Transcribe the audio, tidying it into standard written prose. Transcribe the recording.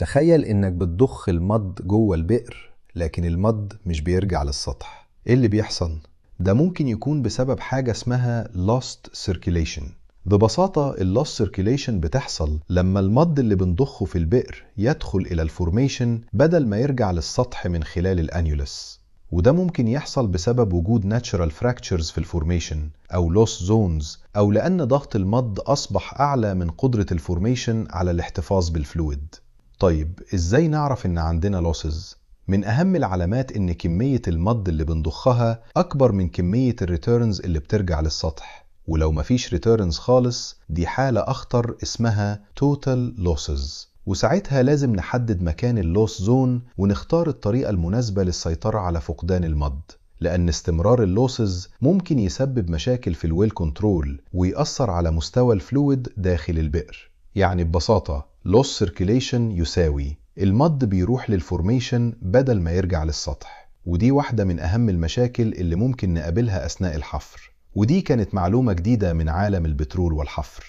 تخيل إنك بتضخ ال mud جوه البئر، لكن ال mud مش بيرجع للسطح. إيه اللي بيحصل؟ ده ممكن يكون بسبب حاجة اسمها lost circulation. ببساطة ال lost circulation بتحصل لما ال mud اللي بنضخه في البئر يدخل إلى ال formation بدل ما يرجع للسطح من خلال ال annulus. وده ممكن يحصل بسبب وجود natural fractures في ال formation أو loss zones، أو لأن ضغط ال mud أصبح أعلى من قدرة ال formation على الاحتفاظ بال fluid. طيب إزاي نعرف إن عندنا losses؟ من أهم العلامات إن كمية ال mud اللي بنضخها أكبر من كمية ال returns اللي بترجع للسطح، ولو مفيش returns خالص دي حالة أخطر اسمها total losses، وساعتها لازم نحدد مكان ال loss zone ونختار الطريقة المناسبة للسيطرة على فقدان ال mud، لأن استمرار ال losses ممكن يسبب مشاكل في ال well control ويأثر على مستوى ال fluid داخل البئر. يعني ببساطة loss circulation يساوي ال mud بيروح لل formation بدل ما يرجع للسطح، ودي واحدة من أهم المشاكل اللي ممكن نقابلها أثناء الحفر. ودي كانت معلومة جديدة من عالم البترول والحفر.